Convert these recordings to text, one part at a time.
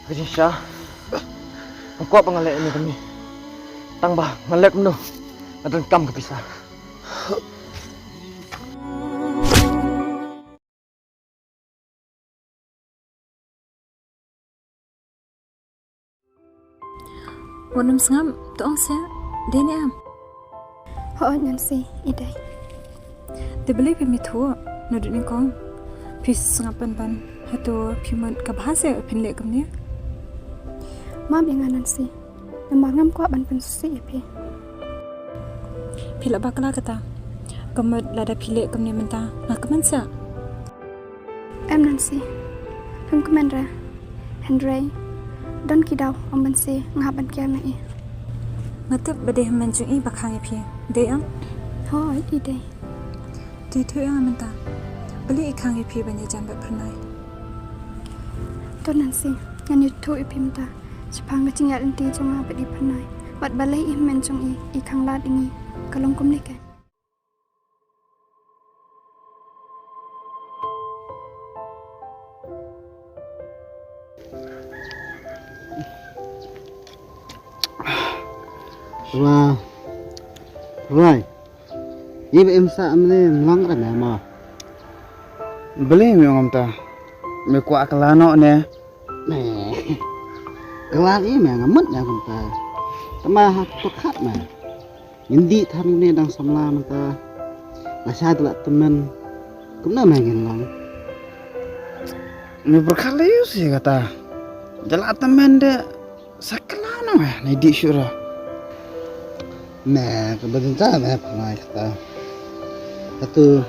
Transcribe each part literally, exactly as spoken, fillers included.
Ka jingshisha. Nga kwah ba nga leh ïa kane. Tang ba nga leh kumno, nga donkam ka pisa. Wat nym sngap, to ong seh, dei ne em? Hooid Nancy, i dei. Te balei phim ïathuh naduh nyngkong? Phi sngap ban ban, hato phi mut ka bha seh phin leh kumne? Map ïa nga Nancy, namar ngam kwah ban pynsngewsih ïa phi. Phi lah bakla kata. Ka mut lada phi leh kumne mynta, nga kmen seh. Em Nancy, phim kmen re. Hynrei don ki daw ym banse nga hap ban kiar na i. Nga tip ba dei hynmen jong i ba khang ïa phi, dei em? Hooid, i dei. Te ïathuh ïa nga mynta, balei i khang ïa phi ban ïajan bad Phyrnai? To Nancy, ngan ïathuh ïa phi mynta shaphang ka jingïaid lynti jong nga bad i Phyrnai, bad balei i hynmen jong i i khang lad ïa ngi. Ka long kumne keiñ. Wa, Rai. Iba im sa amne mlang ra me ma. Beli me ngam ta. Me kwah ka lano ne. Me. Ka la i me ngamut ne ngam ta. Tama ha to khat me. Ngin dih than ne dang samla mynta. La sha da la tymmen. Kumno me ngin long? Me pyrkhat lei ïa si kata. Da la tymmen de sa kala na me na dih shuh ra. Me ka ba dynta me pynai kata. Katu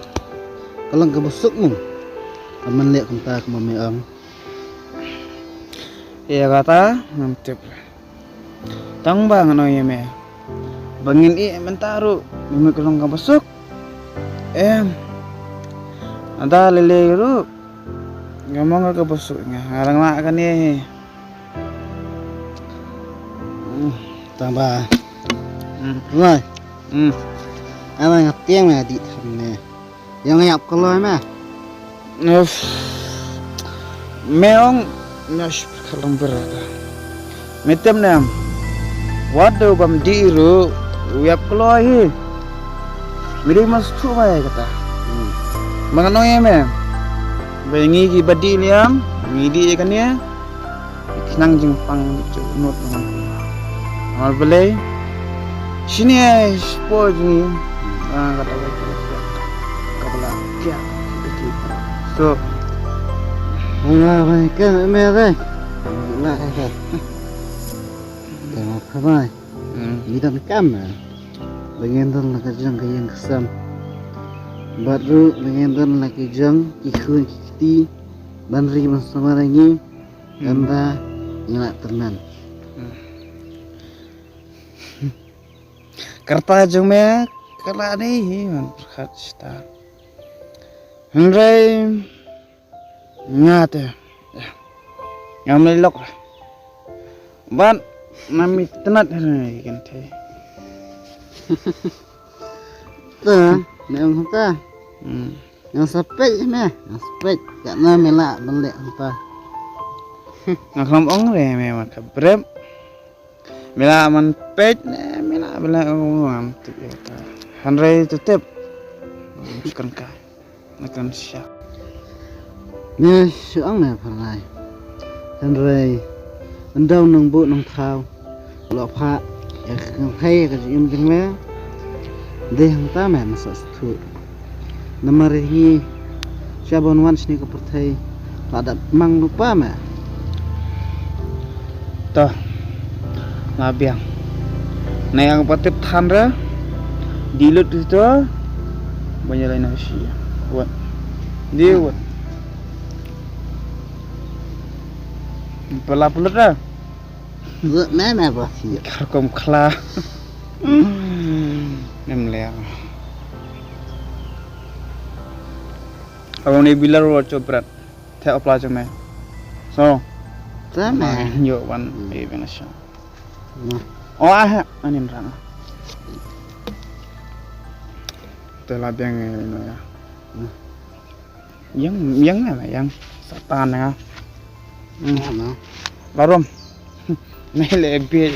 ka long ka ba suk mung. Ka man leh kumta kumba me ong. Ïa kata ngam tip. Tang ba ngan ong ïa me ba ngin ïeh mynta ruh me mut ka long kaba suk. Em. Ada lele ruh. Nga mong ka kaba suk nga. Nga rang lah kane. Hmm, tang ba. Hmm. Wai. Hmm. Ama nga tiang me di thamne. Ïa nga ïap kloi me. Uf. Me ong me shu pyrkhat lang berat. Me tem ne em. Wat dei bam dih ruh u ïap kloi hi. Me dei mas tu bai kata. Hmm. Ba ngan ong ïa me. Ba ngi ki ba dih liam, ngi dih ïa kane. Khnang jingpang jong u nud ngan. Namar balei? Shini ai spo jong ngi. Ah, kata ba ki. Ka bala kia. So. Nga bai ka me dai. Na ka. Ka ma pha bai. Hmm. Ngi donkam. Ba ngin don la ka jong ka ïing ka sem. Bad ruh ba ngin don la ki jong ki khun ki kti. Ban ri ban samar ngi. Hmm. Ynda ngi la tymmen. Hmm. Ka rta jong me ka la dei hi man pyrkhat shata. Hynrei nga te ngam lei lok. Bad nam itynnad hynrei kan te. Te ne ong ta. Hmm. Nga sa peit me, nga sa peit. Ka na me lah ban leh hangta. Nga khlem ong re me wan ka brep. Me lah man peit ne, me lah ban leh ong ngam tip ïa ka. Hynrei tu tip. Kan ka. Na kan sha. Me shu ong me pharnai. Hynrei ynda u nongbuh nongthaw u la phah ïa ka kynthei ka jingim jong me, dei hangta me, me sa sngewthuh. Namar ïa ngi sha ban wan shane ka pyrthei la dap mang lypa me. To la biang. Na ïa ka patip than re. Di lut tu to. Ban ïa lai na shi. Wat. Di wat. Pala pulut dah. Lut me me ba si. Kar kom khla. Nem leh. Abang ni bilar wa choprat. Te opla chome. So. Te me. Yo wan e bena sha. Oh ah anim rana. Te la biang e no ya. Yang, yang na yang. Satan ya. Hmm. Ano? Larum. Nai le bi.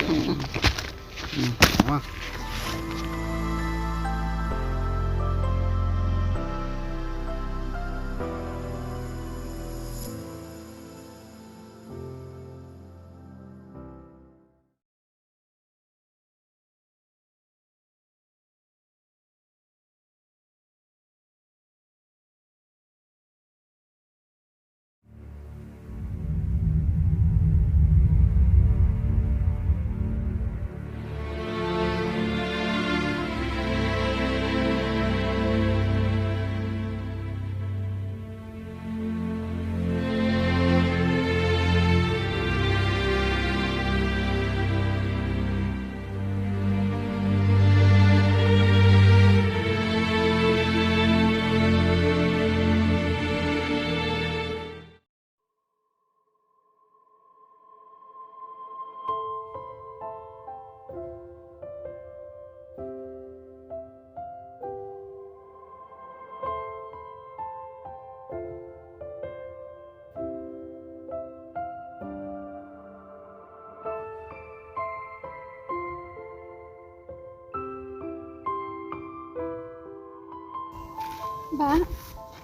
Ba,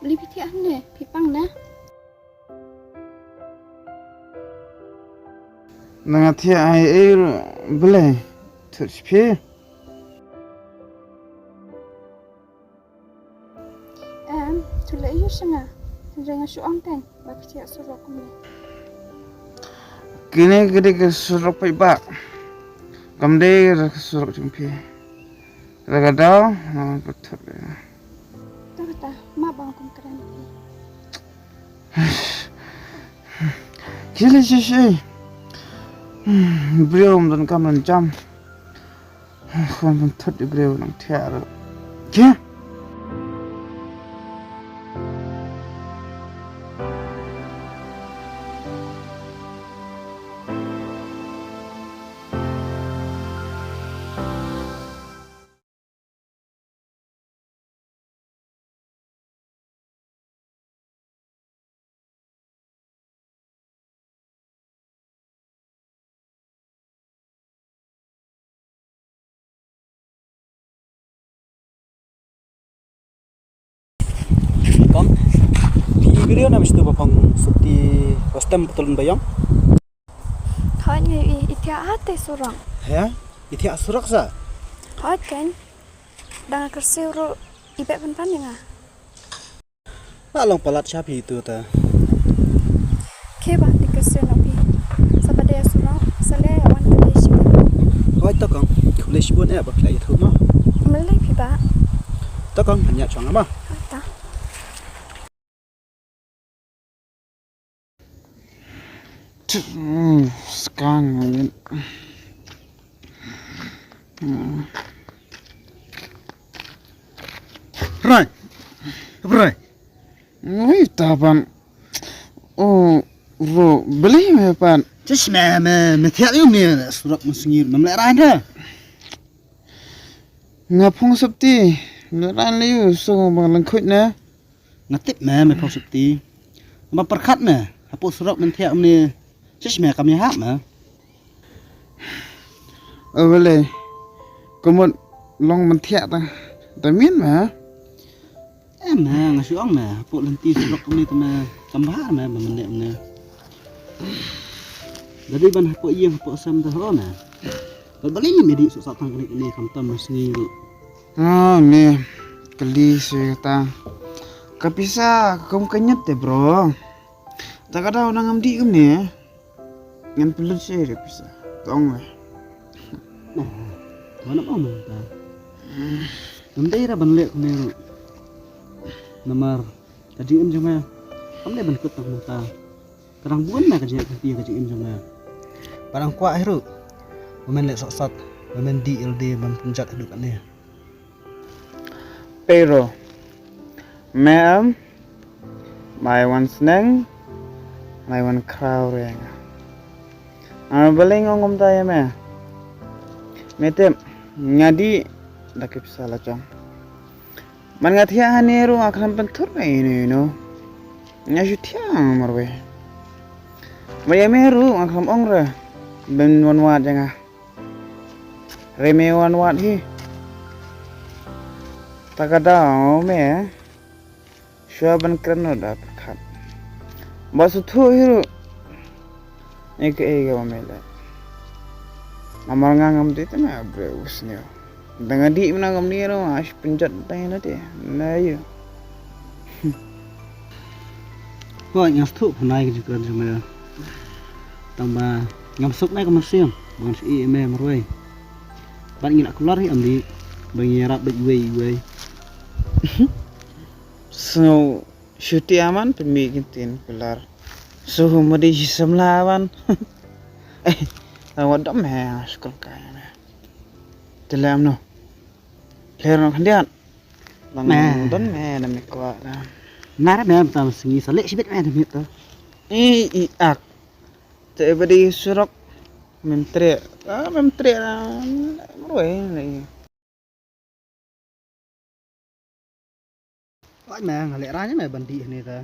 li phi thiah ne, phi pang ne? Nang thiah ai ei ru, bele thut phi. Em, tu le yu sanga. Ring shu ong teng ba phi thiah surok kumne. Kine kide ke surok pai ba. Kam de ra surok jong phi. Ra ka dau, na ka thut. Ta ta, ma bang kum kren. Kile shi shi. Briew um don kam don jam. Khon ban thut i briew nang thiah ruh. Kya? Kong, phi i briew na mistu ba phong sukti ba stem putulun ba yong? Hoi ngi i, i thiah hate surok. He? I thiah surok sa? Hoi ken. Dang kersiew ruh i bek pan pan nga. Ba long palat sha phi tu ta. Ke ba di kersiew na phi. Sa ba de surok, sa le wan ka de shi. Hoi to kong, khublei shibun eh ba phi la ïathuh ma. Malei phi ba. To kong, hanya chong ma. Ta. Hmm, scan. Hmm. Rai. Rai. Oi, taban. Oh, ro, beli me pan. Just me, me, me thiah yu me, surok me sengir, me mlek ran da. Nga phong sopti, mlek ran le yu, so bang lengkhuit na. Nga tip me, me phong sopti. Ba pyrkhat me, hapoh surok men thiah me, sis me kam ïahap me. Ewele, kumut long men thiah ta, ta min me. Em me, nga shu ong me, hapoh lynti surok me ta me, kam bha me, me men ne me. Dadi ban hapoh ïing, hapoh sem ta ho me. Ba balei me dih suk satang kane kane khamtam me sngi ruh. Ah, me kali se kata. Ka pisa ka kum ka nyet te, bro. Ta ka daw nang am dih kumne. Ngan pynlut se re pisa. Tong me. Nah, mana mau me ta. Nam dei ra ban leh kumne ruh. Namar ka jingim jong me. Kam dei ban kut tang mynta. Ka dang bun na ka jingïaid lynti ka jingim jong me. Ba dang kwah hi ruh ba men leh sohsat, ba men dih ïalade ban pynjot haduh katne. Pero me em, mai wan sneng, mai wan khraw re nga. Nga balei nga ong kumta ïa me? Me tip nga dih da ki pisa la jong. Man nga thiah hangne ruh nga khlem pynthut na ino ino. Nga shu thiah marwei. Ma ïa me ruh nga khlem ong re. Ban wan wad ïa nga. Re me wan wad hi. Ta ka daw me. Shuwa ban kren noh da pyrkhat. Ba sngewthuh hi ruh. Ïa kaei kaba me leh. Namar nga ngam dei te me briew u sniew. Tang nga dih mynta kumne ruh nga shu pynjot tang ïa lade. Na ïa. Hooid, nga sngewthuh pynai ka jingkren jong me. Tang ba ngam suk ne ka mynsiem ba ngan shu ïeh ïa me marwei. Bad ngi la kular hi, ym dei ba ngi ïarap beit iwei iwei. Sngew shuti aman pynmih ki ktien kular. Sngew ma dei shi samla aman. Eh, tang wat dom he, ha skul kai me. Te lem noh. Lem noh khyndiat. Bang don me na me kwah da. Nar me mynta sngi sa leh shibit me da me to. I, i ak. Te ba dei surok. Mem treh. Ah, mem treh la. Marwei na i. Oi me, nga lehraiñ me ban dih hangne te.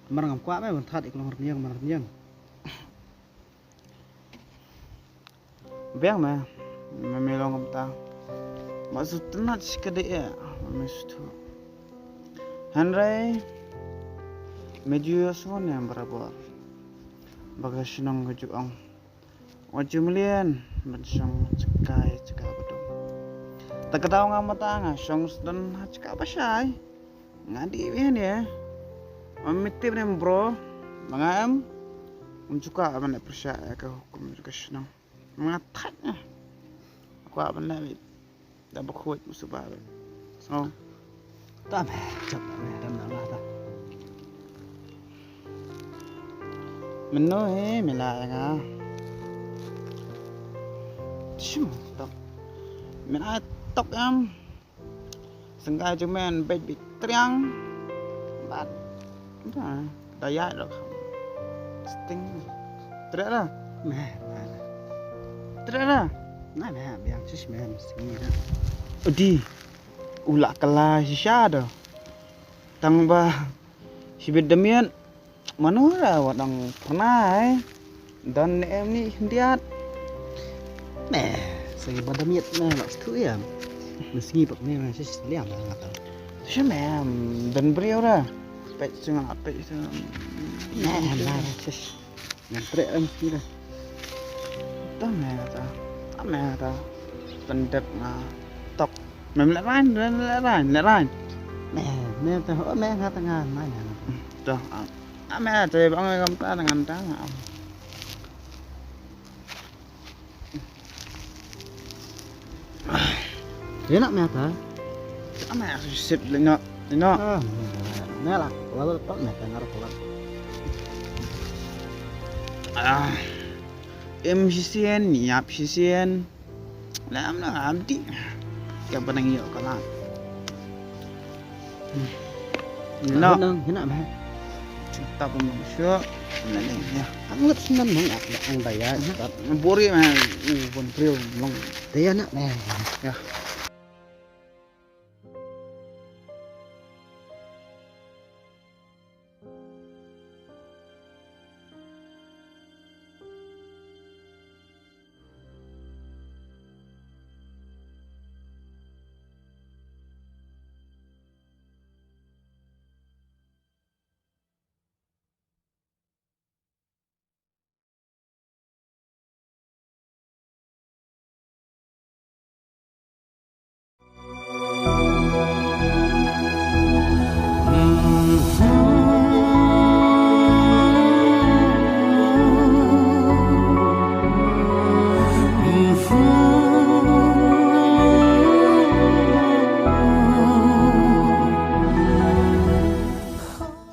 Namar ngam kwah me ban thad ïa ka long rynïeng man rynïeng. Biang me, me, me long kumta. Ba shu tynnat shi ka dei ïa, me shu tu. Hynrei me ju ïohsngew ne barabor ba ka shnong ka ju ong. Wat ju mlien ban shong jaka jaka ba dum. Ta ka daw nga mynta nga shong sdang ha jaka ba shai. Nga dih biang ïa. Ym tip ne bro. Ba nga em. Ym ju kwah ban leh pyrshah ïa ka hukum jong ka shnong. Nga thait ne. Kwah ban leh beit. Da ba khuid musuh ba. So. Ta me, chap me, dam na la ta. Mynno he me la ïa nga. Shim tok. Men ai tok em. Sengkai jong men beit beit triang. Bat. Da ïa dok. Sting. Treh la. Me, me. Treh la. Na me, biang sis me, sing ni da. Udi. U la kylla shisha da. Tang ba shibit da miet. Mano ra wat dang pernah ai. Don ne em ni khyndiat. Me, sagi ba da miet me la stu ya. Me sngi bak me me sis liam la ngata. Shisha me, don briew ra. Peit sing la peit sing. Me, me, sis. Ngan treh em sida. Ta me ta. Ta me ta. Pendek nga tok. Mem lehraiñ, mem lehraiñ, lehraiñ. Me, me ta ho me nga ta nga ma nya. Ta. A me ta ba ngan ta ngan ta nga. Ïa na me ta. A me sip le no. No. Ah, me la. Wala pa me ta ngar ko la. Ah. Em shisien, ïap shisien. Lam na am ti. Ka ba nang ïoh ka la. No. Nang hina me. Ta pun nang syo. Na ning ya. Ang lat sinan nang ak ang daya. Bori me. U bon priu nang. Daya na me. Ya.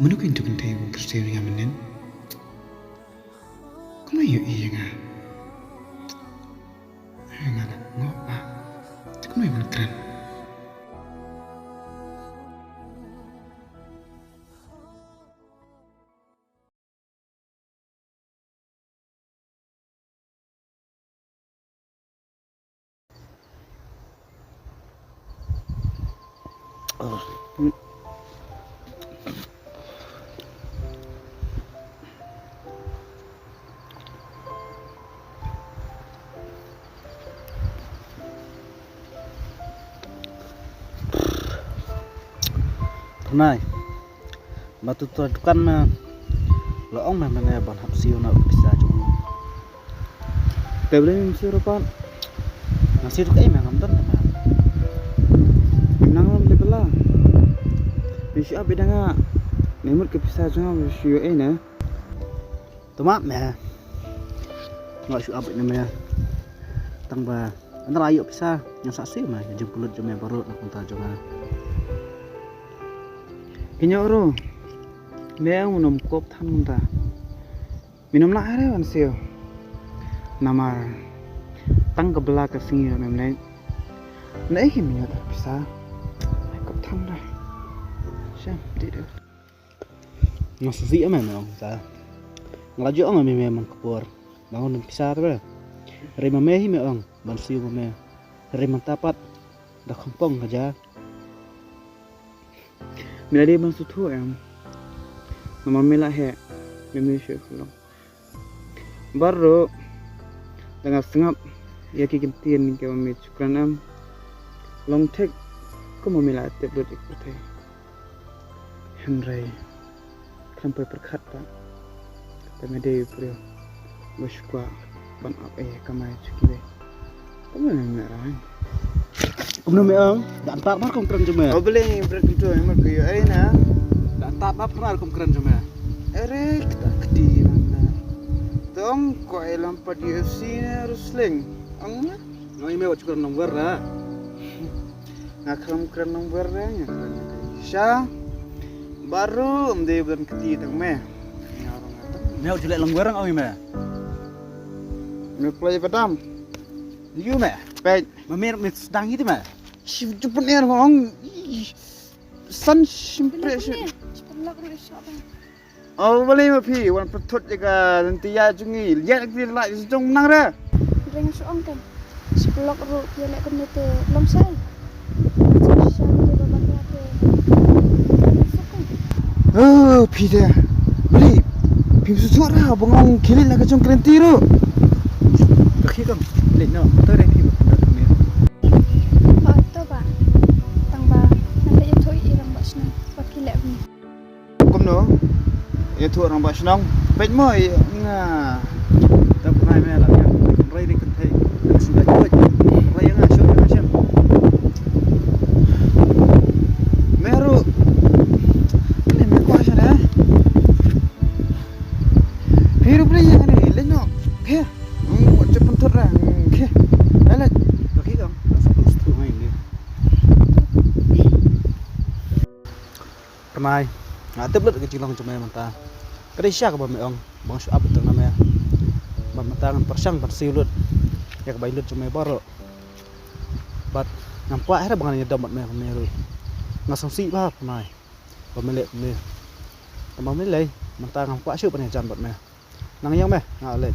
Mano kyntu kynthei ba Khristan ïa mynnin? Kumno ïohi ïa nga? Nga nga nga ba. Te kumno ban kren? Nai, ba tu tu dukan me la ong me mynne ban hap siew noh pisa jong u. Te balei mem siew ruh pat? Nang siew ruh kaei me, ngam don te me. Nang lam leh bala. Mem shu ap beit da nga. Ne mut ka pisa jong nga shu ïoh ei ne. Te ma me. Nga shu ap beit na me. Tang ba hynrei ïoh pisa, ngan sa siew me ka jingpynlut jong me baroh na ka bynta jong nga. Ki ñiuh ruh, me ong u nym kop than mynta. Me nym lah re ban siew. Namar tang ka bala ka sngi ruh mem leit. Naei hi me ñiuh tang pisa. Me kop than re. Shem, dih deh. Nga sngewsih ïa me, me ong ta. Nga la ju ong ïa me man ka por ba ngan don pisa te ba. Hynrei ma me hi me ong ban siew ma me. Hynrei mynta pat da khongpong ka ja. Me la dei ban sngewthuh em. Namar me la heh, me me shu khlong. Baroh da nga sngap ïa ki ktien kiba me ju kren em. Long thik kumba me la tip lut ïa ka pyrthei. Hynrei khlem poi pyrkhat pat ba me dei u briew ba shu kwah ban ap ei kamai jong kiwei. Kumno me rang? Kumno me ong? Da antat mar kum kren jong me. O balei bret kumto, mar ka ïoh ei na. Da antat mar kum kren jong me. Ere kata kti nang na. Tong ko ai lam pat U F C ne wrestling. Ong na. Ngai me wat kren nang wer na. Nga khlem kren nang wer re nga kren sha. Baroh ym dei ban kti tang me. Nga rong nga tang. Me u ju leh lang wer ang oi me. Me play badam. Yu me. Peit. Ma me me sdang iti me. Shi ju pun er hong. San shim pre shi. Shiphew lak ruh shah bang. O balei ma phi wan pynthut ïa ka lynti ïa jong ngi. Ïa ki la jong nang re. Ring shu ong kan. Shiphew lak ruh ïa leh kumne te long shai. Shah ni ba ba te. O phi de. Balei phim shu shuh ra ba nga ong khie leit la ka jong ka lynti ruh. Ka khie kam leit noh. To re phi ba pynthut kumne. Ba to ba. Tang ba ngan leit ïathuh ïa i rangbah shnong ba khie leh kumne. Kumno? Ïathuh rangbah shnong. Peit mo ïa nga. Tang pynai me la ïa. Rei ri kynthei. Shu da jot. Rei ïa nga shu ïa nga shem. Me ruh. Ni me kwah sha ne. Phi ruh phi ïa nga ni leit noh. Phi. Hmm, wat jop pynthut ra. Phi. Leit leit. Phi kam. Sa pynthut ngai ni. Pynai, nga tip lut ka jinglong jong me mynta. Ka dei shisha kaba me ong, ba nga shu ap lut na me. Bad mynta ngan pyrshang ban siew lut ïa ka bai lut jong me baroh. Bad ngam kwah re ba ngan ïadom bad me kumne ruh. Nga sngewsih bha pynai ba me leh kumne. Tang ba me lei, mynta ngam kwah shuh ban ïajan bad me. Nang ïeng me, nga leit.